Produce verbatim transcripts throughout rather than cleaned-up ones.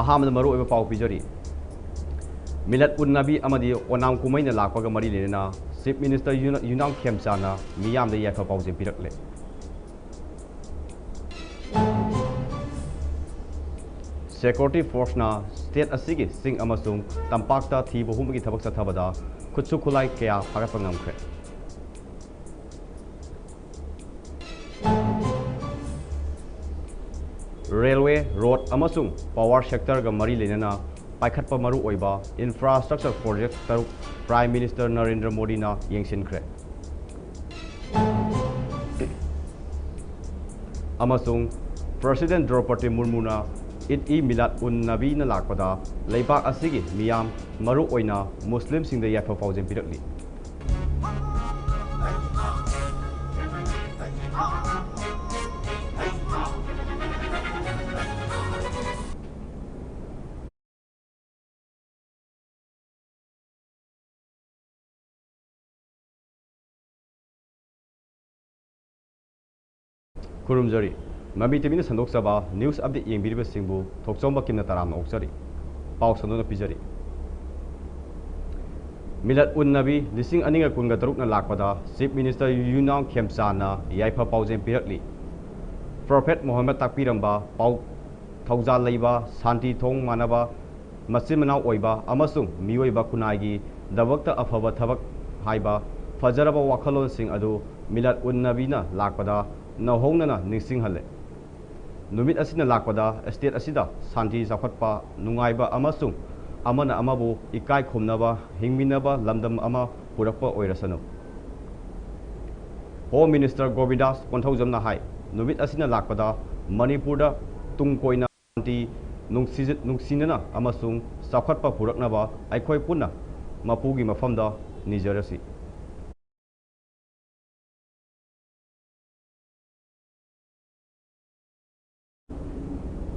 ꯑꯍꯥꯟꯕꯗ ꯃꯔꯨꯑꯣꯏꯕ ꯄꯥꯎ ꯄꯤꯖꯔꯤ꯫ ꯃꯤꯂꯠ ꯎꯟ ꯅꯕꯤ ꯑꯃꯗꯤ ꯑꯣꯅꯥꯝ ꯀꯨꯝꯍꯩꯅ ꯂꯥꯛꯄꯒ ꯃꯔꯤ ꯂꯩꯅꯅ Chief Minister ꯌꯨꯅꯥꯝ ꯈꯦꯝꯆꯥꯅ ꯃꯤꯌꯥꯝꯗ ꯌꯥꯏꯐ ꯄꯥꯎꯖꯦꯜ ꯄꯤꯔꯛꯂꯦ꯫ Security Forceꯅ state ꯑꯁꯤꯒꯤ ꯆꯤꯡ ꯑꯃꯁꯨꯡ ꯇꯝꯄꯥꯛꯇ ꯊꯤꯕ ꯍꯨꯝꯕꯒꯤ ꯊꯕꯛ ꯆꯠꯊꯕꯗ ꯈꯨꯠꯁꯨ ꯈꯨꯠꯂꯥꯏ ꯀꯌꯥ ꯐꯥꯒꯠꯄ ꯉꯝꯈ꯭ꯔꯦ꯫ Railway, road ꯑꯃꯁꯨꯡ power sectorꯒ ꯃꯔꯤ ꯂꯩꯅꯅ ꯄꯥꯏꯈꯠꯄ ꯃꯔꯨꯑꯣꯏꯕ infrastructure project ꯇꯔꯨꯛ Prime Minister ꯅꯔꯦꯟꯗ꯭ꯔ ꯃꯣꯗꯤꯅ ꯌꯦꯡꯁꯤꯟꯈ꯭ꯔꯦ꯫ ꯑꯃꯁꯨꯡ President ꯗ꯭ꯔꯧꯄꯗꯤ ꯃꯨꯔꯃꯨꯅ ꯏꯗ ꯏ ꯃꯤꯂꯥꯗ ꯎꯟ ꯅꯕꯤꯅ ꯂꯥꯛꯄꯗ ꯂꯩꯕꯥꯛ ꯑꯁꯤꯒꯤ ꯃꯤꯌꯥꯝ, ꯃꯔꯨꯑꯣꯏꯅ ꯃꯨꯁꯂꯤꯝꯁꯤꯡꯗ ꯌꯥꯏꯐ ꯄꯥꯎꯖꯦꯜ ꯄꯤꯔꯛꯂꯤ꯫ ꯈꯨꯔꯨꯝꯖꯔꯤ꯫ ꯃꯃꯤ ꯇꯤꯚꯤꯅ ꯁꯟꯗꯣꯛꯆꯕ news update ꯌꯦꯡꯕꯤꯔꯤꯕꯁꯤꯡꯕꯨ ꯊꯣꯛꯆꯣꯝꯕ ꯀꯤꯝꯅ ꯇꯔꯥꯝꯅ ꯑꯣꯛꯆꯔꯤ꯫ ꯄꯥꯎ ꯁꯟꯗꯣꯛꯅ ꯄꯤꯖꯔꯤ꯫ ꯃꯤꯂꯠ ꯎꯟ ꯅꯕꯤ ꯂꯤꯁꯤꯡ ꯑꯅꯤꯒ ꯀꯨꯟꯒ ꯇꯔꯨꯛꯅ ꯂꯥꯛꯄꯗ Chief Minister ꯌꯨꯅꯥꯝ ꯈꯦꯝꯆꯥꯅ ꯌꯥꯏꯐ ꯄꯥꯎꯖꯦꯜ ꯄꯤꯔꯛꯂꯤ꯫ Prophet ꯃꯣꯍꯝꯃꯗ ꯇꯥꯛꯄꯤꯔꯝꯕ ꯄꯥꯎ ꯊꯧꯖꯥꯜ ꯂꯩꯕ, ꯁꯥꯟꯇꯤ ꯊꯣꯡ ꯃꯥꯟꯅꯕ, ꯃꯆꯤꯟ ꯃꯅꯥꯎ ꯑꯣꯏꯕ ꯑꯃꯁꯨꯡ ꯃꯤꯑꯣꯏꯕ ꯈꯨꯟꯅꯥꯏꯒꯤ ꯗꯃꯛꯇ ꯑꯐꯕ ꯊꯕꯛ ꯍꯥꯏꯕ ꯐꯖꯔꯕ ꯋꯥꯈꯜꯂꯣꯟꯁꯤꯡ ꯑꯗꯨ ꯃꯤꯂꯥꯗ ꯎꯟ ꯅꯕꯤꯅ ꯂꯥꯛꯄꯗ ꯅꯧꯍꯧꯅꯅ ꯅꯤꯡꯁꯤꯡꯍꯜꯂꯦ꯫ ꯅꯨꯃꯤꯠ ꯑꯁꯤꯅ ꯂꯥꯛꯄꯗ state ꯑꯁꯤꯗ ꯁꯥꯟꯇꯤ, ꯆꯥꯎꯈꯠꯄ, ꯅꯨꯡꯉꯥꯏꯕ ꯑꯃꯁꯨꯡ ꯑꯃꯅ ꯑꯃꯕꯨ ꯏꯀꯥꯏ ꯈꯨꯝꯅꯕ ꯍꯤꯡꯃꯤꯟꯅꯕ ꯂꯝꯗꯝ ꯑꯃ ꯄꯨꯔꯛꯄ ꯑꯣꯏꯔꯁꯅꯨ꯫ Home Minister ꯒꯣꯕꯤꯟꯗꯥꯁ ꯀꯣꯟꯊꯧꯖꯝꯅ ꯍꯥꯏ, ꯅꯨꯃꯤꯠ ꯑꯁꯤꯅ ꯂꯥꯛꯄꯗ ꯃꯅꯤꯄꯨꯔꯗ ꯇꯨꯡ ꯀꯣꯏꯅ ꯁꯥꯟꯇꯤ, ꯅꯨꯡꯁꯤ-, ꯅꯨꯡꯁꯤꯅꯅ ꯑꯃꯁꯨꯡ ꯆꯥꯎꯈꯠꯄ ꯄꯨꯔꯛꯅꯕ ꯑꯩꯈꯣꯏ ꯄꯨꯟꯅ ꯃꯄꯨꯒꯤ ꯃꯐꯝꯗ ꯅꯤꯖꯔꯁꯤ꯫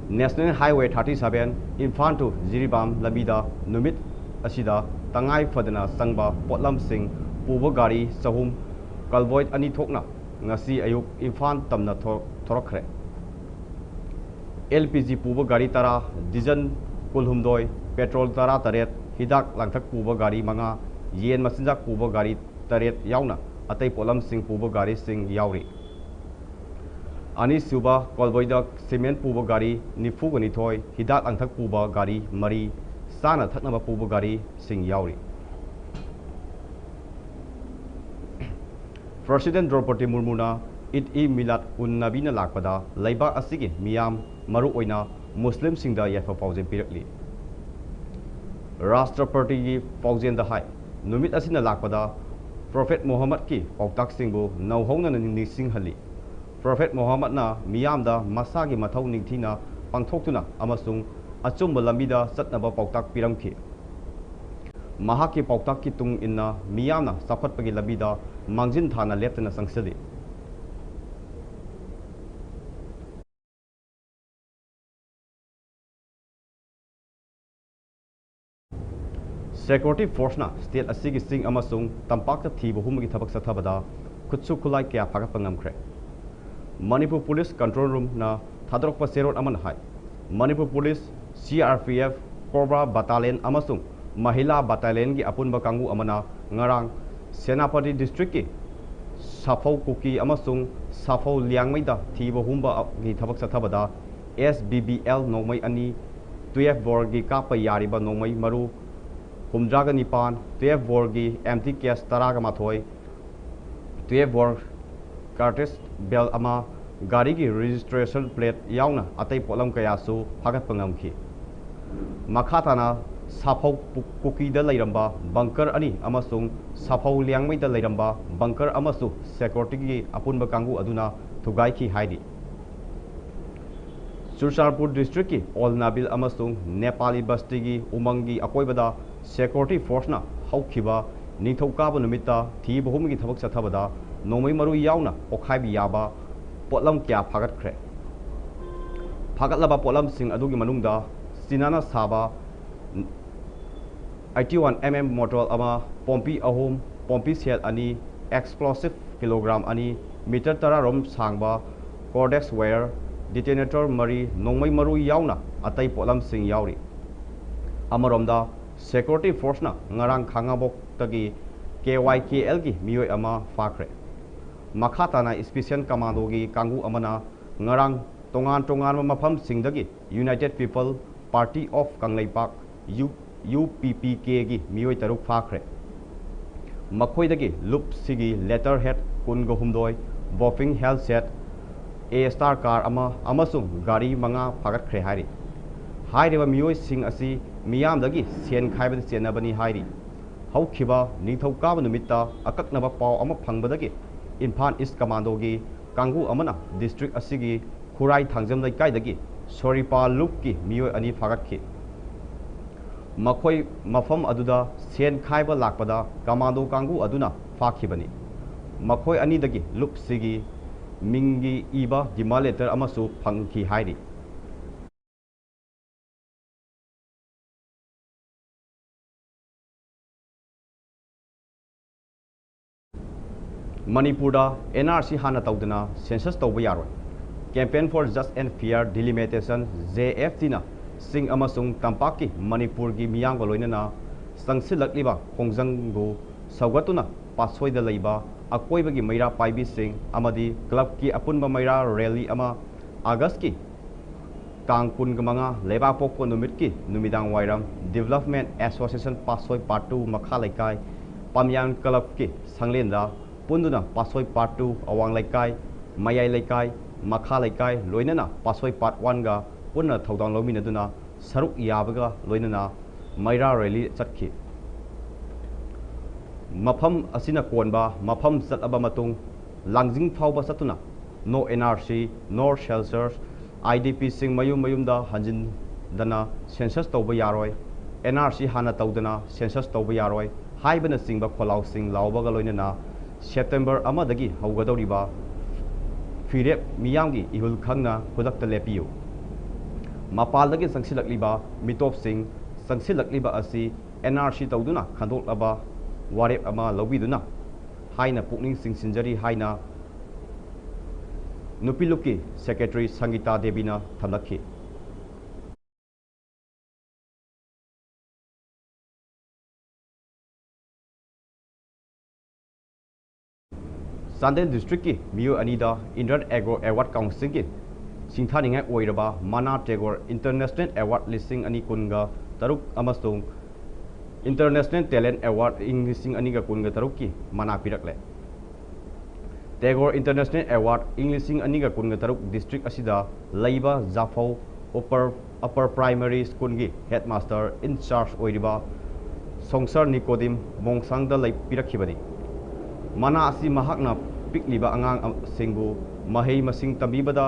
National Highway thirty seven, Imphal to Jiribam ꯂꯝꯕꯤꯗ ꯅꯨꯃꯤꯠ ꯑꯁꯤꯗ ꯇꯉꯥꯏ ꯐꯗꯅ ꯆꯪꯕ ꯄꯣꯠꯂꯝꯁꯤꯡ ꯄꯨꯕ ꯒꯥꯔꯤ ꯆꯍꯨꯝ, convoy ꯑꯅꯤ ꯊꯣꯛꯅ ꯉꯁꯤ ꯑꯌꯨꯛ ꯏꯝꯐꯥꯜ ꯇꯝꯅ ꯊꯣ-, ꯊꯣꯔꯛꯈ꯭ꯔꯦ꯫ LPG ꯄꯨꯕ ꯒꯥꯔꯤ ꯇꯔꯥ, diesel ꯀꯨꯟꯍꯨꯝꯗꯣꯏ, petrol ꯇꯔꯥꯇꯔꯦꯠ, ꯍꯤꯗꯥꯛ ꯂꯥꯡꯊꯛ ꯄꯨꯕ ꯒꯥꯔꯤ ꯃꯉꯥ, ꯌꯦꯟ ꯃꯆꯤꯟꯖꯥꯛ ꯄꯨꯕ ꯒꯥꯔꯤ ꯇꯔꯦꯠ ꯌꯥꯎꯅ ꯑꯇꯩ ꯄꯣꯠꯂꯝꯁꯤꯡ ꯄꯨꯕ ꯒꯥꯔꯤꯁꯤꯡ ꯌꯥꯎꯔꯤ꯫ ꯑꯅꯤꯁꯨꯕ convoyꯗ cement ꯄꯨꯕ ꯒꯥꯔꯤ ꯅꯤꯐꯨꯒ ꯅꯤꯊꯣꯏ, ꯍꯤꯗꯥꯛ ꯂꯥꯡꯊꯛ ꯄꯨꯕ ꯒꯥꯔꯤ ꯃꯔꯤ, ꯆꯥꯅ ꯊꯛꯅꯕ ꯄꯨꯕ ꯒꯥꯔꯤꯁꯤꯡ ꯌꯥꯎꯔꯤ꯫ President ꯗ꯭ꯔꯧꯄꯗꯤ ꯃꯨꯔꯃꯨꯅ ꯏꯗ ꯏ ꯃꯤꯂꯥꯗ ꯎꯟ ꯅꯕꯤꯅ ꯂꯥꯛꯄꯗ ꯂꯩꯕꯥꯛ ꯑꯁꯤꯒꯤ ꯃꯤꯌꯥꯝ, ꯃꯔꯨꯑꯣꯏꯅ ꯃꯨꯁꯂꯤꯝꯁꯤꯡꯗ ꯌꯥꯏꯐ ꯄꯥꯎꯖꯦꯜ ꯄꯤꯔꯛꯂꯤ꯫ ꯔꯥꯁꯇ꯭ꯔꯄꯇꯤꯒꯤ ꯄꯥꯎꯖꯦꯜꯗ ꯍꯥꯏ, ꯅꯨꯃꯤꯠ ꯑꯁꯤꯅ ꯂꯥꯛꯄꯗ ꯄ꯭ꯔꯣꯐꯦꯠ ꯃꯨꯍꯝꯃꯗꯀꯤ ꯄꯥꯎꯇꯥꯛꯁꯤꯡꯕꯨ ꯅꯧꯍꯧꯅꯅ ꯅꯤꯡꯁꯤꯡꯍꯜꯂꯤ꯫ ꯄ꯭ꯔꯣꯐꯦꯠ ꯃꯨꯍꯝꯃꯗꯅ ꯃꯤꯌꯥꯝꯗ ꯃꯁꯥꯒꯤ ꯃꯊꯧ ꯅꯤꯡꯊꯤꯅ ꯄꯥꯡꯊꯣꯛꯇꯨꯅ ꯑꯃꯁꯨꯡ ꯑꯆꯨꯝꯕ ꯂꯝꯕꯤꯗ ꯆꯠꯅꯕ ꯄꯥꯎꯇꯥꯛ ꯄꯤꯔꯝꯈꯤ꯫ ꯃꯍꯥꯛꯀꯤ ꯄꯥꯎꯇꯥꯛꯀꯤ ꯇꯨꯡ ꯏꯟꯅ ꯃꯤꯌꯥꯝꯅ ꯆꯥꯎꯈꯠꯄꯒꯤ ꯂꯝꯕꯤꯗ ꯃꯥꯡꯖꯤꯟ ꯊꯥꯅ ꯂꯦꯞꯇꯅ ꯆꯪꯁꯤꯜꯂꯤ꯫ Security forceꯅ state ꯑꯁꯤꯒꯤ ꯆꯤꯡ ꯑꯃꯁꯨꯡ ꯇꯝꯄꯥꯛꯇ ꯊꯤꯕ ꯍꯨꯝꯕꯒꯤ ꯊꯕꯛ ꯆꯠꯊꯕꯗ ꯈꯨꯠꯁꯨ ꯈꯨꯠꯂꯥꯏ ꯀꯌꯥ ꯐꯥꯒꯠꯄ ꯉꯝꯈ꯭ꯔꯦ꯫ ꯃꯅꯤꯄꯨꯔ Police Control Roomꯅ ꯊꯥꯗꯣꯔꯛꯄ ꯆꯦꯔꯣꯜ ꯑꯃꯅ ꯍꯥꯏ, Manipur Police, CRPF, COBRA Battalion ꯑꯃꯁꯨꯡ Mahila Battalionꯒꯤ ꯑꯄꯨꯟꯕ ꯀꯥꯡꯕꯨ ꯑꯃꯅ ꯉꯔꯥꯡ ꯁꯦꯅꯥꯄꯇꯤ districtꯀꯤ ꯁꯥꯐꯧ ꯀꯨꯀꯤ ꯑꯃꯁꯨꯡ ꯁꯥꯐꯧ ꯂꯤꯌꯥꯡꯃꯩꯗ ꯊꯤꯕ ꯍꯨꯝꯕꯒꯤ ꯊꯕꯛ ꯆꯠꯊꯕꯗ SBBL ꯅꯣꯡꯃꯩ ꯑꯅꯤ, twelve boreꯒꯤ ꯀꯥꯞꯄ ꯌꯥꯔꯤꯕ ꯅꯣꯡꯃꯩ ꯃꯔꯨ ꯍꯨꯝꯗ꯭ꯔꯥꯒ ꯅꯤꯄꯥꯟ, twelve boreꯒꯤ empty case ꯇꯔꯥꯒ ꯃꯥꯊꯣꯏ, twelve bore cartridge belt ꯑꯃ, ꯒꯥꯔꯤꯒꯤ registration plate ꯌꯥꯎꯅ ꯑꯇꯩ ꯄꯣꯠꯂꯝ ꯀꯌꯥꯁꯨ ꯐꯥꯒꯠꯄ ꯉꯝꯈꯤ꯫ ꯃꯈꯥ ꯇꯥꯅ ꯁꯥꯐꯧ ꯄꯨ-, ꯀꯨꯀꯤꯗ ꯂꯩꯔꯝꯕ bunker ꯑꯅꯤ ꯑꯃꯁꯨꯡ ꯁꯥꯐꯧ ꯂꯤꯌꯥꯡꯃꯩꯗ ꯂꯩꯔꯝꯕ bunker ꯑꯃꯁꯨ securityꯒꯤ ꯑꯄꯨꯟꯕ ꯀꯥꯡꯕꯨ ꯑꯗꯨꯅ ꯊꯨꯒꯥꯏꯈꯤ ꯍꯥꯏꯔꯤ꯫ ꯆꯨꯔꯆꯥꯟꯄꯨꯔ districtꯀꯤ ꯑꯣꯜ ꯅꯥꯕꯤꯜ ꯑꯃꯁꯨꯡ ꯅꯦꯄꯥꯂꯤ ꯕꯁꯇꯤꯒꯤ ꯎꯃꯪꯒꯤ ꯑꯀꯣꯏꯕꯗ security forceꯅ ꯍꯧꯈꯤꯕ ꯅꯤꯡꯊꯧꯀꯥꯕ ꯅꯨꯃꯤꯠꯇ ꯊꯤꯕ ꯍꯨꯝꯕꯒꯤ ꯊꯕꯛ ꯆꯠꯊꯕꯗ ꯅꯣꯡꯃꯩ ꯃꯔꯨ ꯌꯥꯎꯅ ꯄꯣꯈꯥꯏꯕ ꯌꯥꯕ ꯄꯣꯠꯂꯝ ꯀꯌꯥ ꯐꯥꯒꯠꯈ꯭ꯔꯦ꯫ ꯐꯥꯒꯠꯂꯕ ꯄꯣꯠꯂꯝꯁꯤꯡ ꯑꯗꯨꯒꯤ ꯃꯅꯨꯡꯗ ꯆꯤꯅꯥꯅ ꯁꯥꯕ eighty one M M motor ꯑꯃ, ꯄꯣꯝꯄꯤ ꯑꯍꯨꯝ, ꯄꯣꯝꯄꯤ ꯁꯦꯜ ꯑꯅꯤ, ꯑꯦꯛꯁꯄ꯭ꯂꯣꯁꯤꯞ ꯀꯤꯂꯣꯒ꯭ꯔꯥꯝ ꯑꯅꯤ, ꯃꯤꯇꯔ ꯇꯔꯥꯔꯣꯝ ꯁꯥꯡꯕ ꯀꯣꯔꯗꯦꯛꯁ ꯋꯥꯌꯔ, ꯗꯤꯇꯣꯅꯦꯇꯔ ꯃꯔꯤ, ꯅꯣꯡꯃꯩ ꯃꯔꯨ ꯌꯥꯎꯅ ꯑꯇꯩ ꯄꯣꯠꯂꯝꯁꯤꯡ ꯌꯥꯎꯔꯤ꯫ ꯑꯃꯔꯣꯝꯗ, ꯁꯦꯀ꯭ꯌꯨꯔꯤꯇꯤ ꯐꯣꯔꯁꯅ ꯉꯔꯥꯡ ꯈꯥꯉꯕꯣꯛꯇꯒꯤ ꯀꯦ ꯋꯥꯏ ꯀꯦ ꯑꯦꯜꯒꯤ ꯃꯤꯑꯣꯏ ꯑꯃ ꯐꯥꯈ꯭ꯔꯦ꯫ ꯃꯈꯥ ꯇꯥꯅ ꯏꯁꯄꯤꯁꯦꯜ ꯀꯃꯥꯟꯗꯣꯒꯤ ꯀꯥꯡꯕꯨ ꯑꯃꯅ ꯉꯔꯥꯡ ꯇꯣꯉꯥꯟ ꯇꯣꯉꯥꯟꯕ ꯃꯐꯝꯁꯤꯡꯗꯒꯤ united people party of Kangleipak, U, U P P ꯀꯦꯒꯤ ꯃꯤꯑꯣꯏ ꯇꯔꯨꯛ ꯐꯥꯈ꯭ꯔꯦ꯫ ꯃꯈꯣꯏꯗꯒꯤ ꯂꯨꯞ ꯁꯤꯒꯤ ꯂꯦꯇꯔ ꯍꯦꯗ ꯀꯨꯟꯒ ꯍꯨꯝꯗꯣꯏ, ꯕꯣꯐꯤꯡ ꯍꯦꯜ ꯁꯦꯠ, ꯑꯦ ꯁ꯭ꯇꯥꯔ ꯀꯥꯔ ꯑꯃ ꯑꯃꯁꯨꯡ ꯒꯥꯔꯤ ꯃꯉꯥ ꯐꯥꯒꯠꯈ꯭ꯔꯦ ꯍꯥꯏꯔꯤ꯫ ꯍꯥꯏꯔꯤꯕ ꯃꯤꯑꯣꯏꯁꯤꯡ ꯑꯁꯤ ꯃꯤꯌꯥꯝꯗꯒꯤ ꯁꯦꯟ ꯈꯥꯏꯕꯗ ꯆꯦꯟꯅꯕꯅꯤ ꯍꯥꯏꯔꯤ꯫ ꯍꯧꯈꯤꯕ ꯅꯤꯡꯊꯧꯀꯥꯕ ꯅꯨꯃꯤꯠꯇ ꯑꯀꯛꯅꯕ ꯄꯥꯎ ꯑꯃ ꯐꯪꯕꯗꯒꯤ ꯏꯝꯐꯥꯜ ꯏꯁ ꯀꯃꯥꯟꯗꯣꯒꯤ ꯀꯥꯡꯕꯨ ꯑꯃꯅ ꯗꯤꯁꯇ꯭ꯔꯤꯛ ꯑꯁꯤꯒꯤ ꯈꯨꯔꯥꯏ ꯊꯥꯡꯖꯝ ꯂꯩꯀꯥꯏꯗꯒꯤ ꯁꯣꯔꯤꯄꯥ ꯂꯨꯞꯀꯤ ꯃꯤꯑꯣꯏ ꯑꯅꯤ ꯐꯥꯒꯠꯈꯤ꯫ ꯃꯈꯣꯏ ꯃꯐꯝ ꯑꯗꯨꯗ ꯁꯦꯟ ꯈꯥꯏꯕ ꯂꯥꯛꯄꯗ ꯀꯃꯥꯟꯗꯣ ꯀꯥꯡꯕꯨ ꯑꯗꯨꯅ ꯐꯥꯈꯤꯕꯅꯤ꯫ ꯃꯈꯣꯏ ꯑꯅꯤꯗꯒꯤ ꯂꯨꯞ ꯁꯤꯒꯤ ꯃꯤꯡꯒꯤ ꯏꯕ ꯗꯤꯃꯥꯟ ꯂꯦꯇꯔ ꯑꯃꯁꯨ ꯐꯪꯈꯤ ꯍꯥꯏꯔꯤ꯫ ꯃꯅꯤꯄꯨꯔꯗ ꯑꯦꯟ ꯑꯥꯔ ꯁꯤ ꯍꯥꯟꯅ ꯇꯧꯗꯅ ꯁꯦꯟꯁꯁ ꯇꯧꯕ ꯌꯥꯔꯣꯏ꯫ Campaign for Just and Fair Delimitation, J F ꯇꯤꯅ ꯆꯤꯡ ꯑꯃꯁꯨꯡ ꯇꯝꯄꯥꯛꯀꯤ ꯃꯅꯤꯄꯨꯔꯒꯤ ꯃꯤꯌꯥꯝꯒ ꯂꯣꯏꯅꯅ ꯆꯪꯁꯤꯜꯂꯛꯂꯤꯕ ꯈꯣꯡꯖꯪꯕꯨ ꯁꯧꯒꯠꯇꯨꯅ ꯄꯥꯠꯁꯣꯏꯗ ꯂꯩꯕ ꯑꯀꯣꯏꯕꯒꯤ ꯃꯩꯔꯥ ꯄꯥꯏꯕꯤꯁꯤꯡ ꯑꯃꯗꯤ ꯀ꯭ꯂꯕꯀꯤ ꯑꯄꯨꯟꯕ ꯃꯩꯔꯥ ꯔꯦꯂꯤ ꯑꯃ ꯑꯥꯒꯁꯀꯤ ꯇꯥꯡ ꯀꯨꯟꯒ ꯃꯉꯥ, ꯂꯩꯕꯥꯛꯄꯣꯛꯄ ꯅꯨꯃꯤꯠꯀꯤ ꯅꯨꯃꯤꯗꯥꯡ ꯋꯥꯏꯔꯝ Development Association ꯄꯥꯠꯁꯣꯏ Part Two ꯃꯈꯥ ꯂꯩꯀꯥꯏ ꯄꯥꯝꯌꯥꯟ ꯀ꯭ꯂꯕꯀꯤ ꯁꯪꯂꯦꯟꯗ ꯄꯨꯟꯗꯨꯅ ꯄꯥꯠꯁꯣꯏ Part Two ꯑꯋꯥꯡ ꯂꯩꯀꯥꯏ, ꯃꯌꯥꯏ ꯂꯩꯀꯥꯏ, ꯃꯈꯥ ꯂꯩꯀꯥꯏ, ꯂꯣꯏꯅꯅ ꯄꯥꯠꯁꯣꯏ Part One ꯒ ꯄꯨꯟꯅ ꯊꯧꯗꯥꯡ ꯂꯧꯃꯤꯟꯅꯗꯨꯅ ꯁꯔꯨꯛ ꯌꯥꯕꯒ ꯂꯣꯏꯅꯅ ꯃꯩꯔꯥ ꯔꯦꯂꯤ ꯆꯠꯈꯤ꯫ ꯃꯐꯝ ꯑꯁꯤꯅ ꯀꯣꯟꯕ ꯃꯐꯝ ꯆꯠꯂꯕ ꯃꯇꯨꯡ, ꯂꯥꯡꯖꯤꯡ ꯐꯥꯎꯕ ꯆꯠꯇꯨꯅ No N R C, No Shelters, I D ꯄꯤꯁꯤꯡ ꯃꯌꯨꯝ ꯃꯌꯨꯝꯗ ꯍꯟꯖꯤꯟꯗꯅ ꯁꯦꯟꯁꯁ ꯇꯧꯕ ꯌꯥꯔꯣꯏ, ꯑꯦꯟ ꯑꯥꯔ ꯁꯤ ꯍꯥꯟꯅ ꯇꯧꯗꯅ ꯁꯦꯟꯁꯁ ꯇꯧꯕ ꯌꯥꯔꯣꯏ ꯍꯥꯏꯕꯅꯆꯤꯡꯕ ꯈꯣꯜꯂꯥꯎꯁꯤꯡ ꯂꯥꯎꯕꯒ ꯂꯣꯏꯅꯅ ꯁꯦꯞꯇꯦꯝꯕꯔ ꯑꯃꯗꯒꯤ ꯍꯧꯒꯗꯧꯔꯤꯕ ꯐꯤꯔꯦꯞ ꯃꯤꯌꯥꯝꯒꯤ ꯏꯍꯨꯜ ꯈꯪꯅ ꯈꯨꯗꯛꯇ ꯂꯦꯞꯄꯤꯌꯨ꯫ ꯃꯄꯥꯟꯗꯒꯤ ꯆꯪꯁꯤꯜꯂꯛꯂꯤꯕ ꯃꯤꯇꯣꯞꯁꯤꯡ ꯆꯪꯁꯤꯜꯂꯛꯂꯤꯕ ꯑꯁꯤ ꯑꯦꯟ ꯑꯥꯔ ꯁꯤ ꯇꯧꯗꯨꯅ ꯈꯟꯗꯣꯛꯂꯕ ꯋꯥꯔꯦꯞ ꯑꯃ ꯂꯧꯕꯤꯗꯨꯅ ꯍꯥꯏꯅ ꯄꯨꯛꯅꯤꯡ ꯆꯤꯡꯁꯤꯟꯖꯔꯤ ꯍꯥꯏꯅ ꯅꯨꯄꯤ ꯂꯨꯞꯀꯤ ꯁꯦꯀ꯭ꯔꯦꯇꯔꯤ ꯁꯪꯒꯤꯇꯥ ꯗꯦꯕꯤꯅ ꯊꯝꯂꯛꯈꯤ꯫ ꯆꯥꯟꯗꯦꯜ ꯗꯤꯁꯇ꯭ꯔꯤꯛꯀꯤ ꯃꯤꯑꯣꯏ ꯑꯅꯤꯗ ꯏꯟꯗꯤꯌꯟ ꯑꯦꯒ꯭ꯔꯣ ꯑꯦꯋꯥꯔꯗ ꯀꯥꯎꯟꯁꯤꯜꯒꯤ ꯁꯤꯡꯊꯥꯅꯤꯡꯉꯥꯏ ꯑꯣꯏꯔꯕ ꯃꯅꯥ ꯇꯦꯒꯣꯔ ꯏꯟꯇꯔꯅꯦꯁꯅꯦꯜ ꯑꯦꯋꯥꯔꯗ ꯂꯤꯁꯤꯡ ꯑꯅꯤ ꯀꯨꯟꯒ ꯇꯔꯨꯛ ꯑꯃꯁꯨꯡ ꯏꯟꯇꯔꯅꯦꯁꯅꯦꯜ ꯇꯦꯂꯦꯟꯠ ꯑꯦꯋꯥꯔꯗ ꯏꯪ ꯂꯤꯁꯤꯡ ꯑꯅꯤꯒ ꯀꯨꯟꯒ ꯇꯔꯨꯛꯀꯤ ꯃꯅꯥ ꯄꯤꯔꯛꯂꯦ꯫ ꯇꯦꯒꯣꯔ ꯏꯟꯇꯔꯅꯦꯁꯅꯦꯜ ꯑꯦꯋꯥꯔꯗ ꯏꯪ ꯂꯤꯁꯤꯡ ꯑꯅꯤꯒ ꯀꯨꯟꯒ ꯇꯔꯨꯛ ꯗꯤꯁꯇ꯭ꯔꯤꯛ ꯑꯁꯤꯗ ꯂꯩꯕ ꯖꯥꯐꯧ ꯑꯄꯔ, ꯑꯄꯔ ꯄ꯭ꯔꯥꯏꯃꯔꯤ ꯁ꯭ꯀꯨꯜꯒꯤ ꯍꯦꯗꯃꯥꯁꯇꯔ ꯏꯟ ꯆꯥꯔꯖ ꯑꯣꯏꯔꯤꯕ ꯁꯣꯡꯁꯔ ꯅꯤꯀꯣꯗꯤꯝ ꯃꯣꯡꯁꯥꯡꯗ ꯂꯩ ꯄꯤꯔꯛꯈꯤꯕꯅꯤ꯫ ꯃꯅꯥ ꯑꯁꯤ ꯃꯍꯥꯛꯅ ꯄꯤꯛꯂꯤꯕ ꯑꯉꯥꯡꯁꯤꯡꯕꯨ ꯃꯍꯩ ꯃꯁꯤꯡ ꯇꯝꯕꯤꯕꯗ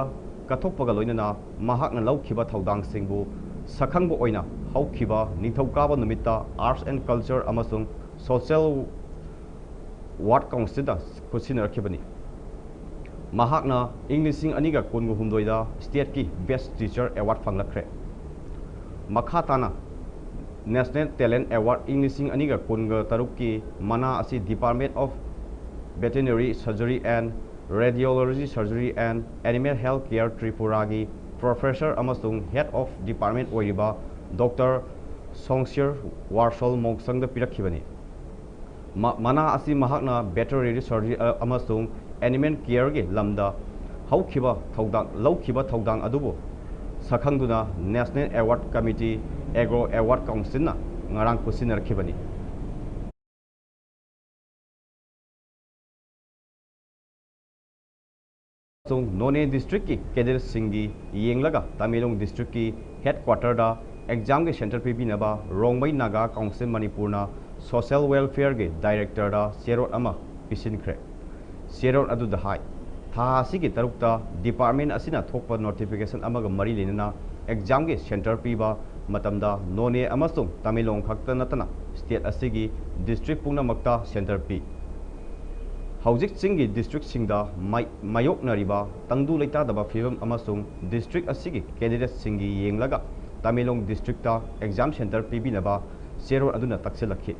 ꯀꯠꯊꯣꯛꯄꯒ ꯂꯣꯏꯅꯅ ꯃꯍꯥꯛꯅ ꯂꯧꯈꯤꯕ ꯊꯧꯗꯥꯡꯁꯤꯡꯕꯨ ꯁꯛꯈꯪꯕ ꯑꯣꯏꯅ ꯍꯧꯈꯤꯕ ꯅꯤꯡꯊꯧꯀꯥꯕ ꯅꯨꯃꯤꯠꯇ ꯑꯥꯔꯠꯁ ꯑꯦꯟ ꯀꯜꯆꯔ ꯑꯃꯁꯨꯡ ꯁꯣꯁꯤꯌꯦꯜ ꯋꯥꯔꯛ ꯀꯥꯎꯟꯁꯤꯜꯗ ꯈꯨꯠꯁꯤꯟꯅꯔꯛꯈꯤꯕꯅꯤ꯫ ꯃꯍꯥꯛꯅ ꯏꯪ ꯂꯤꯁꯤꯡ ꯑꯅꯤꯒ ꯀꯨꯟꯒ ꯍꯨꯝꯗꯣꯏꯗ ꯁ꯭ꯇꯦꯠꯀꯤ ꯕꯦꯁ ꯇꯤꯆꯔ ꯑꯦꯋꯥꯔꯗ ꯐꯪꯂꯛꯈ꯭ꯔꯦ꯫ ꯃꯈꯥ ꯇꯥꯅ ꯅꯦꯁꯅꯦꯜ ꯇꯦꯂꯦꯟꯠ ꯑꯦꯋꯥꯔꯗ ꯏꯪ ꯂꯤꯁꯤꯡ ꯑꯅꯤꯒ ꯀꯨꯟꯒ ꯇꯔꯨꯛꯀꯤ ꯃꯅꯥ ꯑꯁꯤ Department of Veterinary Surgery and Radiology Surgery and Animal Health Care ꯇ꯭ꯔꯤꯄꯨꯔꯥꯒꯤ ꯄ꯭ꯔꯣꯐꯦꯁꯔ ꯑꯃꯁꯨꯡ ꯍꯦꯗ ꯑꯣꯐ ꯗꯤꯄꯥꯔꯠꯃꯦꯟꯠ ꯑꯣꯏꯔꯤꯕ ꯗꯣꯛꯇꯔ ꯁꯣꯡꯁꯤꯔ ꯋꯥꯔꯁꯣꯜ ꯃꯣꯡꯁꯪꯗ ꯄꯤꯔꯛꯈꯤꯕꯅꯤ꯫ ꯃ-, ꯃꯅꯥ ꯑꯁꯤ ꯃꯍꯥꯛꯅ ꯚꯦꯇꯔꯤꯅꯔꯤ ꯁꯔꯖꯔꯤ, ꯑ, ꯑꯃꯁꯨꯡ ꯑꯦꯅꯤꯃꯦꯜ ꯀꯤꯌꯔꯒꯤ ꯂꯝꯗ ꯍꯧꯈꯤꯕ ꯊꯧꯗꯥꯡ, ꯂꯧꯈꯤꯕ ꯊꯧꯗꯥꯡ ꯑꯗꯨꯕꯨ ꯁꯛꯈꯪꯗꯨꯅ national award committee, agro award ꯀꯥꯎꯟꯁꯤꯜꯅ ꯉꯔꯥꯡ ꯈꯨꯠꯁꯤꯟꯅꯔꯛꯈꯤꯕꯅꯤ꯫ ꯑꯃꯁꯨꯡ ꯅꯣꯅꯦ ꯗꯤꯁꯇ꯭ꯔꯤꯛꯀꯤ ꯀꯦꯗꯦꯠꯁꯤꯡꯒꯤ ꯌꯦꯡꯂꯒ ꯇꯃꯦꯡꯂꯣꯡ ꯗꯤꯁꯇ꯭ꯔꯤꯛꯀꯤ ꯍꯦꯗꯀ꯭ꯋꯥꯇꯔꯗ ꯑꯦꯛꯖꯥꯝꯒꯤ ꯁꯦꯟꯇꯔ ꯄꯤꯕꯤꯅꯕ ꯔꯣꯡꯃꯩ ꯅꯥꯒꯥ ꯀꯥꯎꯟꯁꯤꯜ ꯃꯅꯤꯄꯨꯔꯅ ꯁꯣꯁꯤꯌꯦꯜ ꯋꯦꯜꯐꯤꯌꯔꯒꯤ ꯗꯥꯏꯔꯦꯛꯇꯔꯗ ꯆꯦꯔꯣꯜ ꯑꯃ ꯄꯤꯁꯤꯟꯈ꯭ꯔꯦ꯫ ꯆꯦꯔꯣꯜ ꯑꯗꯨꯗ ꯍꯥꯏ, ꯊꯥ ꯑꯁꯤꯒꯤ ꯇꯔꯨꯛꯇ ꯗꯤꯄꯥꯔꯠꯃꯦꯟ ꯑꯁꯤꯅ ꯊꯣꯛꯄ ꯅꯣꯇꯤꯐꯤꯀꯦꯁꯟ ꯑꯃꯒ ꯃꯔꯤ ꯂꯩꯅꯅ ꯑꯦꯛꯖꯥꯝꯒꯤ ꯁꯦꯟꯇꯔ ꯄꯤꯕ ꯃꯇꯝꯗ ꯅꯣꯅꯦ ꯑꯃꯁꯨꯡ ꯇꯃꯦꯡꯂꯣꯡ ꯈꯛꯇ ꯅꯠꯇꯅ ꯁ꯭ꯇꯦꯠ ꯑꯁꯤꯒꯤ ꯗꯤꯁꯇ꯭ꯔꯤꯛ ꯄꯨꯝꯅꯃꯛꯇ ꯁꯦꯟꯇꯔ ꯄꯤ꯫ ꯍꯧꯖꯤꯛ ꯆꯤꯡꯒꯤ ꯗꯤꯁꯇ꯭ꯔꯤꯛꯁꯤꯡꯗ ꯃꯥꯏ-, ꯃꯥꯌꯣꯛꯅꯔꯤꯕ ꯇꯪꯗꯨ ꯂꯩꯇꯥꯗꯕ ꯐꯤꯕꯝ ꯑꯃꯁꯨꯡ ꯗꯤꯁꯇ꯭ꯔꯤꯛ ꯑꯁꯤꯒꯤ ꯀꯦꯟꯗꯤꯗꯦꯠꯁꯤꯡꯒꯤ ꯌꯦꯡꯂꯒ ꯇꯃꯦꯡꯂꯣꯡ ꯗꯤꯁꯇ꯭ꯔꯤꯛꯇ ꯑꯦꯛꯖꯥꯝ ꯁꯦꯟꯇꯔ ꯄꯤꯕꯤꯅꯕ ꯆꯦꯔꯣꯜ ꯑꯗꯨꯅ ꯇꯛꯁꯤꯜꯂꯛꯈꯤ꯫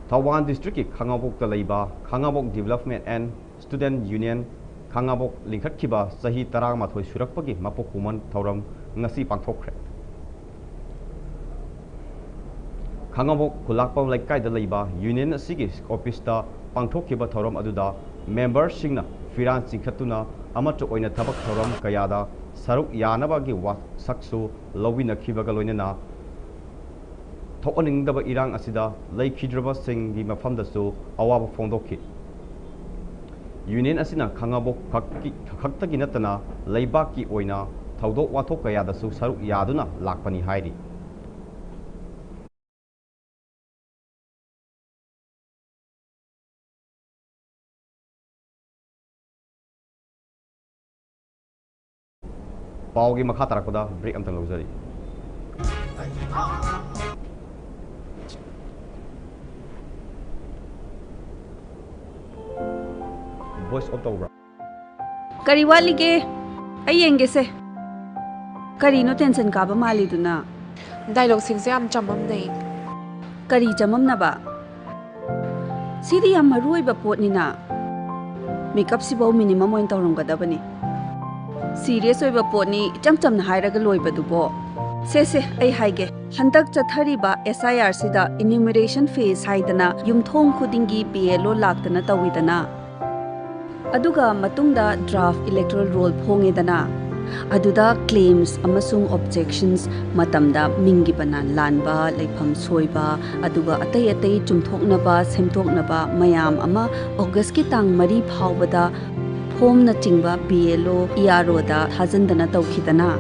ꯊꯧꯕꯥꯜ ꯗꯤꯁꯇ꯭ꯔꯤꯛꯀꯤ ꯈꯥꯉꯕꯣꯛꯇ ꯂꯩꯕ ꯈꯥꯉꯕꯣꯛ Development and Student Union, ꯈꯥꯉꯕꯣꯛ ꯂꯤꯡꯈꯠꯈꯤꯕ ꯆꯍꯤ ꯇꯔꯥꯃꯥꯊꯣꯏ ꯁꯨꯔꯛꯄꯒꯤ ꯃꯄꯣꯛ ꯀꯨꯝꯑꯣꯟ ꯊꯧꯔꯝ ꯉꯁꯤ ꯄꯥꯡꯊꯣꯛꯈ꯭ꯔꯦ꯫ ꯈꯥꯉꯕꯣꯛ ꯈꯨꯂꯥꯛꯄꯝ ꯂꯩꯀꯥꯏꯗ ꯂꯩꯕ ꯌꯨꯅꯤꯌꯟ ꯑꯁꯤꯒꯤ ꯑꯣꯐꯤꯁꯇ ꯄꯥꯡꯊꯣꯛꯈꯤꯕ ꯊꯧꯔꯝ ꯑꯗꯨꯗ ꯃꯦꯝꯕꯔꯁꯤꯡꯅ ꯐꯤꯔꯥꯟ ꯆꯤꯡꯈꯠꯇꯨꯅ ꯑꯃꯠꯇ ꯑꯣꯏꯅ ꯊꯕꯛ ꯊꯧꯔꯝ ꯀꯌꯥꯗ ꯁꯔꯨꯛ ꯌꯥꯅꯕꯒꯤ ꯋꯥꯁꯛꯁꯨ ꯂꯧꯃꯤꯟꯅꯈꯤꯕꯒ ꯂꯣꯏꯅꯅ ꯊꯣꯛꯍꯟꯅꯤꯡꯗꯕ ꯏꯔꯥꯡ ꯑꯁꯤꯗ ꯂꯩꯈꯤꯗ꯭ꯔꯕꯁꯤꯡꯒꯤ ꯃꯐꯝꯗꯁꯨ ꯑꯋꯥꯕ ꯐꯣꯡꯗꯣꯛꯈꯤ꯫ ꯌꯨꯅꯤꯌꯟ ꯑꯁꯤꯅ ꯈꯥꯉꯕꯣꯛ ꯈꯛꯀꯤ, ꯈꯛꯇꯒꯤ ꯅꯠꯇꯅ ꯂꯩꯕꯥꯛꯀꯤ ꯑꯣꯏꯅ ꯊꯧꯗꯣꯛ ꯋꯥꯊꯣꯛ ꯀꯌꯥꯗꯁꯨ ꯁꯔꯨꯛ ꯌꯥꯗꯨꯅ ꯂꯥꯛꯄꯅꯤ ꯍꯥꯏꯔꯤ꯫ ꯄꯥꯎꯒꯤ ꯃꯈꯥ ꯇꯥꯔꯛꯄꯗ ꯕ꯭ꯔꯦꯛ ꯑꯝꯇꯪ ꯂꯧꯖꯔꯤ꯫ ꯚꯣꯏꯁ ꯑꯣꯐ ꯇꯧꯕ꯭ꯔꯥ? ꯀꯔꯤ ꯋꯥꯠꯂꯤꯒꯦ? ꯑꯩ ꯌꯦꯡꯒꯦꯁꯦ꯫ ꯀꯔꯤꯅꯣ ꯇꯦꯟꯁꯟ ꯀꯥꯕ ꯃꯥꯜꯂꯤꯗꯨꯅ? ꯗꯥꯏꯂꯣꯒꯁꯤꯡꯁꯦ ꯌꯥꯝ ꯆꯃꯝꯅꯩ꯫ ꯀꯔꯤ ꯆꯃꯝꯅꯕ? ꯁꯤꯗꯤ ꯌꯥꯝ ꯃꯔꯨ ꯑꯣꯏꯕ ꯄꯣꯠꯅꯤꯅ꯫ ꯃꯦꯀꯞꯁꯤꯐꯧ ꯃꯤꯅꯤꯃꯝ ꯑꯣꯏꯅ ꯇꯧꯔꯝꯒꯗꯕꯅꯤ꯫ ꯁꯤꯔꯤꯌꯁ ꯑꯣꯏꯕ ꯄꯣꯠꯅꯤ, ꯏꯆꯝ ꯆꯝꯅ ꯍꯥꯏꯔꯒ ꯂꯣꯏꯕꯗꯨꯕꯣ꯫ ꯁꯦ, ꯁꯦ, ꯑꯩ ꯍꯥꯏꯒꯦ꯫ ꯍꯟꯗꯛ ꯆꯠꯊꯔꯤꯕ S I R ꯁꯤꯗ enumeration phase ꯍꯥꯏꯗꯅ ꯌꯨꯝꯊꯣꯡ ꯈꯨꯗꯤꯡꯒꯤ B L O ꯂꯥꯛꯇꯅ ꯇꯧꯋꯤꯗꯅ꯫ ꯑꯗꯨꯒ ꯃꯇꯨꯡꯗ draft electoral roll ꯐꯣꯡꯉꯦꯗꯅ꯫ ꯑꯗꯨꯗ claims ꯑꯃꯁꯨꯡ objections ꯃꯇꯝꯗ ꯃꯤꯡꯒꯤ ꯕꯅꯥꯟ ꯂꯥꯟꯕ, ꯂꯩꯐꯝ ꯁꯣꯏꯕ, ꯑꯗꯨꯒ ꯑꯇꯩ ꯑꯇꯩ ꯆꯨꯝꯊꯣꯛꯅꯕ, ꯁꯦꯝꯗꯣꯛꯅꯕ ꯃꯌꯥꯝ ꯑꯃ ꯑꯣꯒꯁꯀꯤ ꯇꯥꯡ ꯃꯔꯤ ꯐꯥꯎꯕꯗ ꯐꯣꯝꯅꯆꯤꯡꯕ B L O, E R O ꯗ ꯊꯥꯖꯤꯟꯗꯅ ꯇꯧꯈꯤꯗꯅ꯫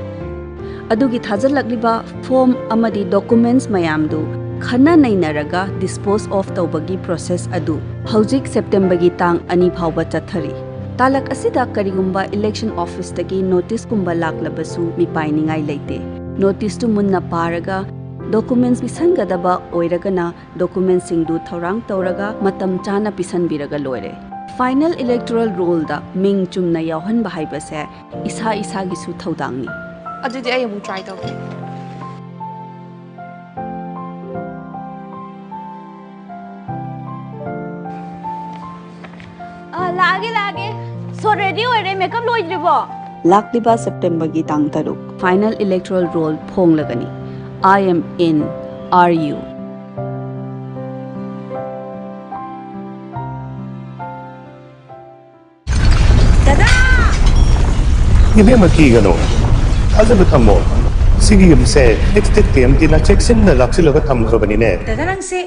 ꯑꯗꯨꯒꯤ ꯊꯥꯖꯤꯜꯂꯛꯂꯤꯕ ꯐꯣꯝ ꯑꯃꯗꯤ documents ꯃꯌꯥꯝꯗꯨ ꯈꯟꯅ ꯅꯩꯅꯔꯒ dispose of ꯇꯧꯕꯒꯤ process ꯑꯗꯨ ꯍꯧꯖꯤꯛ ꯁꯦꯞꯇꯦꯝꯕꯔꯒꯤ ꯇꯥꯡ ꯑꯅꯤ ꯐꯥꯎꯕ ꯆꯠꯊꯔꯤ꯫ ꯇꯥꯂꯛ ꯑꯁꯤꯗ ꯀꯔꯤꯒꯨꯝꯕ election office ꯇꯒꯤ notice ꯀꯨꯝꯕ ꯂꯥꯛꯂꯕꯁꯨ ꯃꯤꯄꯥꯏꯅꯤꯡꯉꯥꯏ ꯂꯩꯇꯦ꯫ Notice ꯇꯨ ꯃꯨꯟꯅ ꯄꯥꯔꯒ documents ꯄꯤꯁꯟꯒꯗꯕ ꯑꯣꯏꯔꯒꯅ documents ꯁꯤꯡꯗꯨ ꯊꯧꯔꯥꯡ ꯇꯧꯔꯒ ꯃꯇꯝ ꯆꯥꯅ ꯄꯤꯁꯟꯕꯤꯔꯒ ꯂꯣꯏꯔꯦ꯫ Final electoral rollꯗ ꯃꯤꯡ ꯆꯨꯝꯅ ꯌꯥꯎꯍꯟꯕ ꯍꯥꯏꯕꯁꯦ ꯏꯁꯥ ꯏꯁꯥꯒꯤꯁꯨ ꯊꯧꯗꯥꯡꯅꯤ꯫ ꯑꯗꯨꯗꯤ ꯑꯩ ꯑꯃꯨꯛ try ꯇꯧꯒꯦ꯫ ꯑ, ꯂꯥꯛꯑꯒꯦ, ꯂꯥꯛꯑꯒꯦ꯫ So, ready ꯑꯣꯏꯔꯦ, makeup ꯂꯣꯏꯗ꯭ꯔꯤꯕꯣ? ꯂꯥꯛꯂꯤꯕ ꯁꯦꯞꯇꯦꯝꯕꯔꯒꯤ ꯇꯥꯡ ꯇꯔꯨꯛ꯫ Final electoral roll ꯐꯣꯡꯂꯒꯅꯤ꯫ I am in, are you? ꯏꯕꯦꯝꯃ, ꯀꯤꯒꯅꯨ, ꯊꯥꯖꯕ ꯊꯝꯃꯣ꯫ ꯁꯤꯒꯤ ꯌꯨꯝꯁꯦ ꯑꯦꯛꯁ ꯇꯦꯛ ꯇꯤ ꯑꯦꯝ ꯇꯤꯅ ꯆꯦꯛꯁꯤꯟꯅ ꯂꯥꯛꯁꯤꯜꯂꯒ ꯊꯝꯈ꯭ꯔꯕꯅꯤꯅꯦ꯫ ꯗꯗꯥ, ꯅꯪꯁꯦ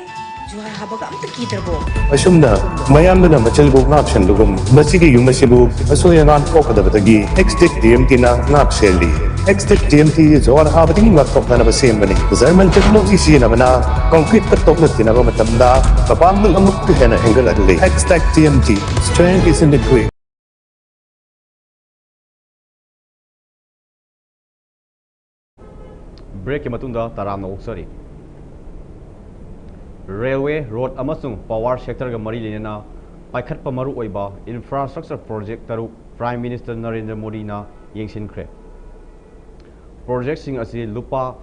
ꯖꯨꯍꯥꯔ ꯍꯥꯕꯒ ꯑꯝꯇ ꯀꯤꯗ꯭ꯔꯕꯣ? ꯑꯁꯨꯝꯅ ꯃꯌꯥꯝꯗꯨꯅ ꯃꯆꯤꯜꯕꯨ ꯉꯥꯛꯁꯦꯟꯕꯒꯨꯝ, ꯃꯁꯤꯒꯤ ꯌꯨꯝ ꯑꯁꯤꯕꯨ ꯑꯁꯣꯏ ꯑꯉꯥꯝ ꯊꯣꯛꯀꯗꯕꯗꯒꯤ ꯑꯦꯛꯁ ꯇꯦꯛ ꯇꯤ ꯑꯦꯝ ꯇꯤꯅ ꯉꯥꯛ ꯁꯦꯜꯂꯤ꯫ X tech T M T ꯖꯨꯍꯥꯔ ꯍꯥꯕꯗꯒꯤ ꯉꯥꯛꯊꯣꯛꯅꯅꯕ ꯁꯦꯝꯕꯅꯤ꯫ ꯖꯔꯃꯟ ꯇꯦꯛꯅꯣꯂꯣꯖꯤ ꯁꯤꯖꯤꯟꯅꯕꯅ ꯀꯪꯀ꯭ꯔꯤꯠꯀ ꯇꯣꯛꯅ ꯇꯤꯟꯅꯕ ꯃꯇꯝꯗ ꯃꯄꯥꯡꯒꯜ ꯑꯃꯨꯛꯀ ꯍꯦꯟꯅ ꯍꯦꯟꯒꯠꯍꯜꯂꯤ꯫ X tech T M T, strength is in the grit. ꯕ꯭ꯔꯦꯛꯀꯤ ꯃꯇꯨꯡꯗ ꯇꯔꯥꯝꯅ ꯑꯣꯛꯆꯔꯤ꯫ ꯔꯦꯜꯋꯦ, ꯔꯣꯗ ꯑꯃꯁꯨꯡ ꯄꯥꯋꯔ ꯁꯦꯛꯇꯔꯒ ꯃꯔꯤ ꯂꯩꯅꯅ ꯄꯥꯏꯈꯠꯄ ꯃꯔꯨꯑꯣꯏꯕ ꯏꯟꯐ꯭ꯔꯥꯁ꯭ꯇ꯭ꯔꯛꯆꯔ ꯄ꯭ꯔꯣꯖꯦꯛ ꯇꯔꯨꯛ ꯄ꯭ꯔꯥꯏꯝ ꯃꯤꯅꯤꯁꯇꯔ ꯅꯔꯦꯟꯗ꯭ꯔ ꯃꯣꯗꯤꯅ ꯌꯦꯡꯁꯤꯟꯈ꯭ꯔꯦ꯫ ꯄ꯭ꯔꯣꯖꯦꯛꯁꯤꯡ ꯑꯁꯤ ꯂꯨꯄꯥ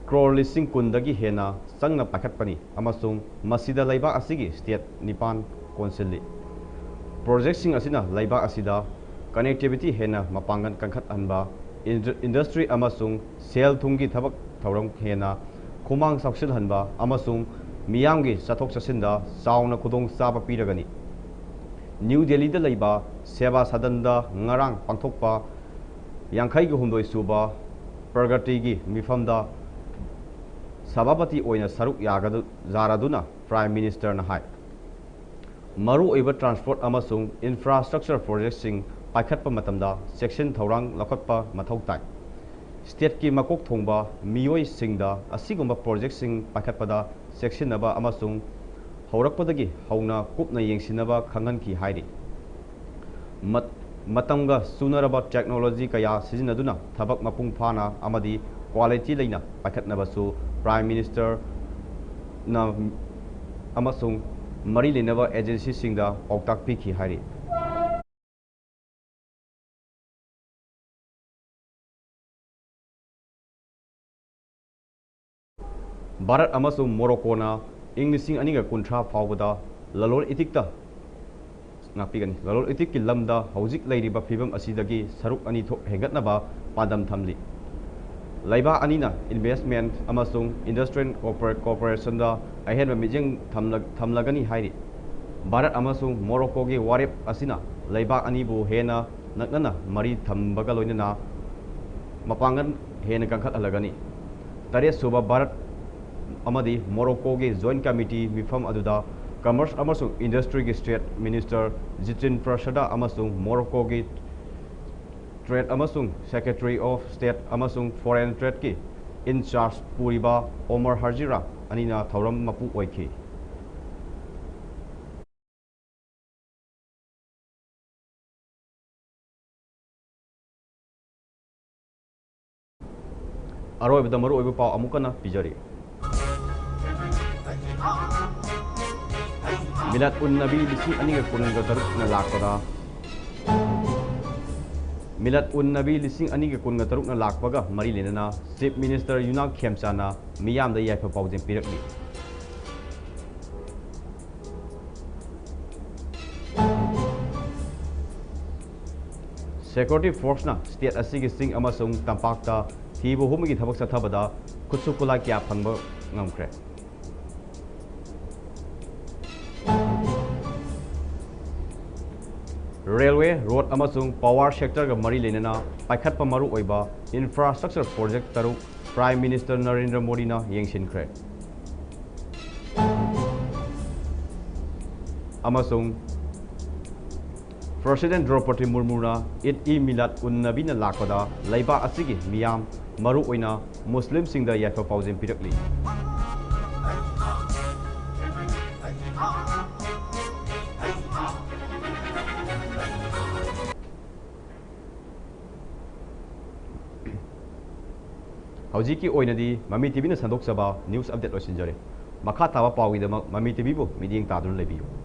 ꯀ꯭ꯔꯣꯔ ꯂꯤꯁꯤꯡ ꯀꯨꯟꯗꯒꯤ ꯍꯦꯟꯅ ꯆꯪꯅ ꯄꯥꯏꯈꯠꯄꯅꯤ ꯑꯃꯁꯨꯡ ꯃꯁꯤꯗ ꯂꯩꯕꯥꯛ ꯑꯁꯤꯒꯤ ꯁ꯭ꯇꯦꯠ ꯅꯤꯄꯥꯟ ꯀꯣꯟꯁꯤꯜꯂꯤ꯫ ꯄ꯭ꯔꯣꯖꯦꯛꯁꯤꯡ ꯑꯁꯤꯅ ꯂꯩꯕꯥꯛ ꯑꯁꯤꯗ ꯀꯅꯦꯛꯇꯤꯚꯤꯇꯤ ꯍꯦꯟꯅ ꯃꯄꯥꯡꯒꯜ ꯀꯟꯈꯠꯍꯟꯕ, ꯏꯟꯗ-, ꯏꯟꯗꯁꯇ꯭ꯔꯤ ꯑꯃꯁꯨꯡ ꯁꯦꯜ ꯊꯨꯝꯒꯤ ꯊꯕꯛ ꯊꯧꯔꯝ ꯍꯦꯟꯅ ꯈꯨꯃꯥꯡ ꯆꯥꯎꯁꯤꯜꯍꯟꯕ ꯑꯃꯁꯨꯡ ꯃꯤꯌꯥꯝꯒꯤ ꯆꯠꯊꯣꯛ ꯆꯠꯁꯤꯟꯗ ꯆꯥꯎꯅ ꯈꯨꯗꯣꯡꯆꯥꯕ ꯄꯤꯔꯒꯅꯤ꯫ ꯅ꯭ꯌꯨ ꯗꯦꯜꯂꯤꯗ ꯂꯩꯕ ꯁꯦꯕꯥ ꯁꯗꯟꯗ ꯉꯔꯥꯡ ꯄꯥꯡꯊꯣꯛꯄ ꯌꯥꯡꯈꯩꯒ ꯍꯨꯝꯗꯣꯏ ꯁꯨꯕ ꯄ꯭ꯔꯒꯇꯤꯒꯤ ꯃꯤꯐꯝꯗ ꯁꯚꯥꯄꯇꯤ ꯑꯣꯏꯅ ꯁꯔꯨꯛ ꯌꯥꯒꯗ-, ꯌꯥꯔꯗꯨꯅ ꯄ꯭ꯔꯥꯏꯝ ꯃꯤꯅꯤꯁꯇꯔꯅ ꯍꯥꯏ, ꯃꯔꯨꯑꯣꯏꯕ ꯇ꯭ꯔꯥꯟꯁꯄꯣꯔꯠ ꯑꯃꯁꯨꯡ ꯏꯟꯐ꯭ꯔꯥꯁ꯭ꯇ꯭ꯔꯛꯆꯔ ꯄ꯭ꯔꯣꯖꯦꯛꯁꯤꯡ ꯄꯥꯏꯈꯠꯄ ꯃꯇꯝꯗ ꯆꯦꯛꯁꯤꯟ ꯊꯧꯔꯥꯡ ꯂꯧꯈꯠꯄ ꯃꯊꯧ ꯇꯥꯏ꯫ ꯁ꯭ꯇꯦꯠꯀꯤ ꯃꯀꯣꯛ ꯊꯣꯡꯕ ꯃꯤꯑꯣꯏꯁꯤꯡꯗ ꯑꯁꯤꯒꯨꯝꯕ ꯄ꯭ꯔꯣꯖꯦꯛꯁꯤꯡ ꯄꯥꯏꯈꯠꯄꯗ ꯆꯦꯛꯁꯤꯟꯅꯕ ꯑꯃꯁꯨꯡ ꯍꯧꯔꯛꯄꯗꯒꯤ ꯍꯧꯅ ꯀꯨꯞꯅ ꯌꯦꯡꯁꯤꯟꯅꯕ ꯈꯪꯍꯟꯈꯤ ꯍꯥꯏꯔꯤ꯫ ꯃꯠ-, ꯃꯇꯝꯒ ꯆꯨꯅꯔꯕ ꯇꯦꯛꯅꯣꯂꯣꯖꯤ ꯀꯌꯥ ꯁꯤꯖꯤꯟꯅꯗꯨꯅ ꯊꯕꯛ ꯃꯄꯨꯡ ꯐꯥꯅ ꯑꯃꯗꯤ ꯀ꯭ꯋꯥꯂꯤꯇꯤ ꯂꯩꯅ ꯄꯥꯏꯈꯠꯅꯕꯁꯨ ꯄ꯭ꯔꯥꯏꯝ ꯃꯤꯅꯤꯁꯇꯔꯅ ꯑꯃꯁꯨꯡ ꯃꯔꯤ ꯂꯩꯅꯕ ꯑꯦꯖꯦꯟꯁꯤꯁꯤꯡꯗ ꯄꯥꯎꯇꯥꯛ ꯄꯤꯈꯤ ꯍꯥꯏꯔꯤ꯫ ꯚꯥꯔꯠ ꯑꯃꯁꯨꯡ ꯃꯣꯔꯣꯀꯣꯅ ꯏꯪ ꯂꯤꯁꯤꯡ ꯑꯅꯤꯒ ꯀꯨꯟꯊ꯭ꯔꯥ ꯐꯥꯎꯕꯗ ꯂꯂꯣꯟ ꯏꯇꯤꯛꯇ ꯉꯥꯛꯄꯤꯒꯅꯤ꯫ ꯂꯂꯣꯟ ꯏꯇꯤꯛꯀꯤ ꯂꯝꯗ ꯍꯧꯖꯤꯛ ꯂꯩꯔꯤꯕ ꯐꯤꯕꯝ ꯑꯁꯤꯗꯒꯤ ꯁꯔꯨꯛ ꯑꯅꯤ ꯊꯣꯛ ꯍꯦꯟꯒꯠꯅꯕ ꯄꯥꯟꯗꯝ ꯊꯝꯂꯤ꯫ ꯂꯩꯕꯥꯛ ꯑꯅꯤꯅ investment ꯑꯃꯁꯨꯡ industrial cooper-, cooperation-ꯗ ꯑꯍꯦꯟꯕ ꯃꯤꯠꯌꯦꯡ ꯊꯝꯂ-, ꯊꯝꯂꯒꯅꯤ ꯍꯥꯏꯔꯤ꯫ ꯚꯥꯔꯠ ꯑꯃꯁꯨꯡ ꯃꯣꯔꯣꯀꯣꯒꯤ ꯋꯥꯔꯦꯞ ꯑꯁꯤꯅ ꯂꯩꯕꯥꯛ ꯑꯅꯤꯕꯨ ꯍꯦꯟꯅ ꯅꯛꯅꯅ ꯃꯔꯤ ꯊꯝꯕꯒ ꯂꯣꯏꯅꯅ ꯃꯄꯥꯡꯒꯜ ꯍꯦꯟꯅ ꯀꯟꯈꯠꯍꯜꯂꯒꯅꯤ꯫ ꯇꯔꯦꯠꯁꯨꯕ ꯚꯥꯔꯠ ꯑꯃꯗꯤ ꯃꯣꯔꯣꯀꯣꯒꯤ joint committee ꯃꯤꯐꯝ ꯑꯗꯨꯗ commerce ꯑꯃꯁꯨꯡ industry-ꯒꯤ state minister ꯖꯤꯇꯤꯟ ꯄ꯭ꯔꯁꯥꯗ ꯑꯃꯁꯨꯡ ꯃꯣꯔꯣꯀꯣꯒꯤ trade ꯑꯃꯁꯨꯡ secretary of state ꯑꯃꯁꯨꯡ foreign trade-ꯀꯤ in charge ꯄꯨꯔꯤꯕ ꯑꯣꯃꯔ ꯍꯥꯔꯖꯤꯔꯥ ꯑꯅꯤꯅ ꯊꯧꯔꯝ ꯃꯄꯨ ꯑꯣꯏꯈꯤ꯫ ꯑꯔꯣꯏꯕꯗ ꯃꯔꯨꯑꯣꯏꯕ ꯄꯥꯎ ꯑꯃꯨꯛ ꯍꯟꯅ ꯄꯤꯖꯔꯤ꯫ ꯃꯤꯂꯥꯗ ꯎꯟ ꯅꯕꯤ ꯂꯤꯁꯤꯡ ꯑꯅꯤꯒ ꯀꯨꯟꯒ ꯇꯔꯨꯛꯅ ꯂꯥꯛꯄꯗ, ꯃꯤꯂꯥꯗ ꯎꯟ ꯅꯕꯤ ꯂꯤꯁꯤꯡ ꯑꯅꯤꯒ ꯀꯨꯟꯒ ꯇꯔꯨꯛꯅ ꯂꯥꯛꯄꯒ ꯃꯔꯤ ꯂꯩꯅꯅ Chief Minister ꯌꯨꯅꯥꯝ ꯈꯦꯝꯆꯥꯅ ꯃꯤꯌꯥꯝꯗ ꯌꯥꯏꯐ ꯄꯥꯎꯖꯦꯜ ꯄꯤꯔꯛꯂꯤ꯫ Security force-ꯅ state ꯑꯁꯤꯒꯤ ꯆꯤꯡ ꯑꯃꯁꯨꯡ ꯇꯝꯄꯥꯛꯇ ꯊꯤꯕ ꯍꯨꯝꯕꯒꯤ ꯊꯕꯛ ꯆꯠꯊꯕꯗ ꯈꯨꯠꯁꯨ ꯈꯨꯠꯂꯥꯏ ꯀꯌꯥ ꯐꯪꯕ ꯉꯝꯈ꯭ꯔꯦ꯫ Railway, road ꯑꯃꯁꯨꯡ power sector-ꯒ ꯃꯔꯤ ꯂꯩꯅꯅ ꯄꯥꯏꯈꯠꯄ ꯃꯔꯨꯑꯣꯏꯕ infrastructure project ꯇꯔꯨꯛ Prime Minister ꯅꯔꯦꯟꯗ꯭ꯔ ꯃꯣꯗꯤꯅ ꯌꯦꯡꯁꯤꯟꯈ꯭ꯔꯦ꯫ ꯑꯃꯁꯨꯡ President ꯗ꯭ꯔꯧꯄꯗꯤ ꯃꯨꯔꯃꯨꯅ ꯏꯗ ꯏ ꯃꯤꯂꯥꯗ ꯎꯟ ꯅꯕꯤꯅ ꯂꯥꯛꯄꯗ ꯂꯩꯕꯥꯛ ꯑꯁꯤꯒꯤ ꯃꯤꯌꯥꯝ, ꯃꯔꯨꯑꯣꯏꯅ ꯃꯨꯁꯂꯤꯝꯁꯤꯡꯗ ꯌꯥꯏꯐ ꯄꯥꯎꯖꯦꯜ ꯄꯤꯔꯛꯂꯤ꯫ ꯍꯧꯖꯤꯛꯀꯤ ꯑꯣꯏꯅꯗꯤ ꯃꯃꯤ ꯇꯤꯚꯤꯅ ꯁꯟꯗꯣꯛꯆꯕ news update ꯂꯣꯏꯁꯤꯟꯖꯔꯦ꯫ ꯃꯈꯥ ꯇꯥꯕ ꯄꯥꯎꯒꯤꯗꯃꯛ ꯃꯃꯤ ꯇꯤꯚꯤꯕꯨ ꯃꯤꯠꯌꯦꯡ ꯇꯥꯗꯨꯅ ꯂꯩꯕꯤꯌꯨ꯫